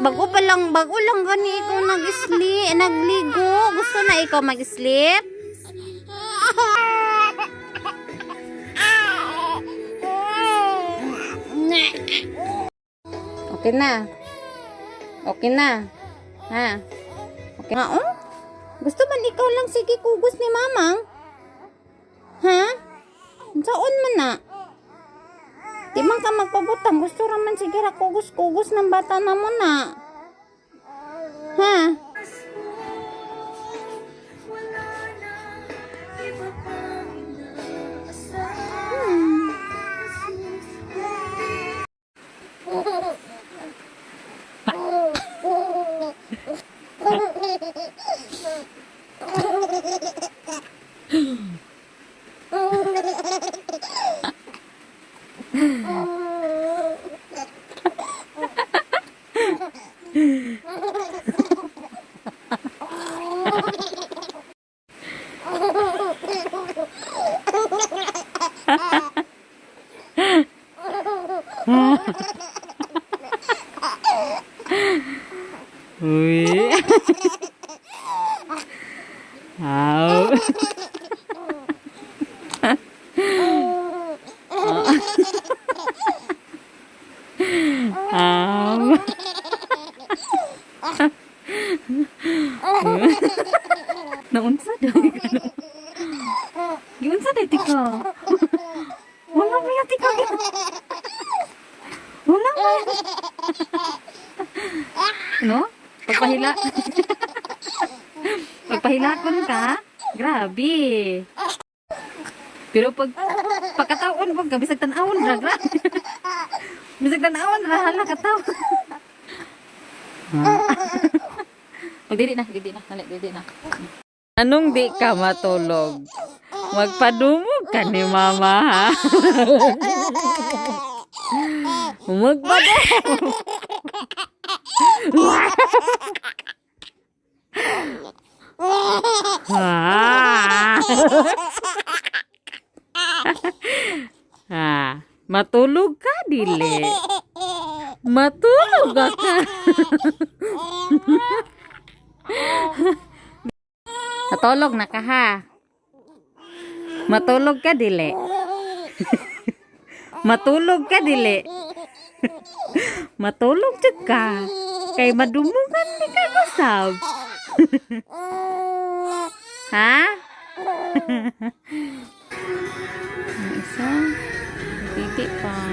Bago pa lang, bago lang gani ikaw nag-sleep, nagligo. Gusto na ikaw mag-sleep? Okay na. Okay na. Ha? Okay na, oh? Gusto man ikaw lang sige kugos ni mamang? Ha? Saan man na? Di man ka magpabutang. Gusto raman sige ra kugos-kugos ng bata na mo na. Ha? Uy. Aw. Aw. Naunsa daw ka no? Giunsa day tika? Wala ba yung tika? Wala ba? No? Pagpahila. Pagpahilakon ka, grabe. Pero pag pagkataon pag ka bisag tan-awon ra grabe. Bisag tan-awon ra hala kataw. Pag dili na, dili na, dali, dili na. Anong di ka matulog? Magpadumog ka ni mama ha. Magpadumog. Ah. Ah, matulog ka dili. Matulog ka. Matulog na ka ha. Matulog ka dili. Matulog ka dili. Matulog jud ka. Kay madumugan ni ka usab. Ha? Ang isa. Titi pa.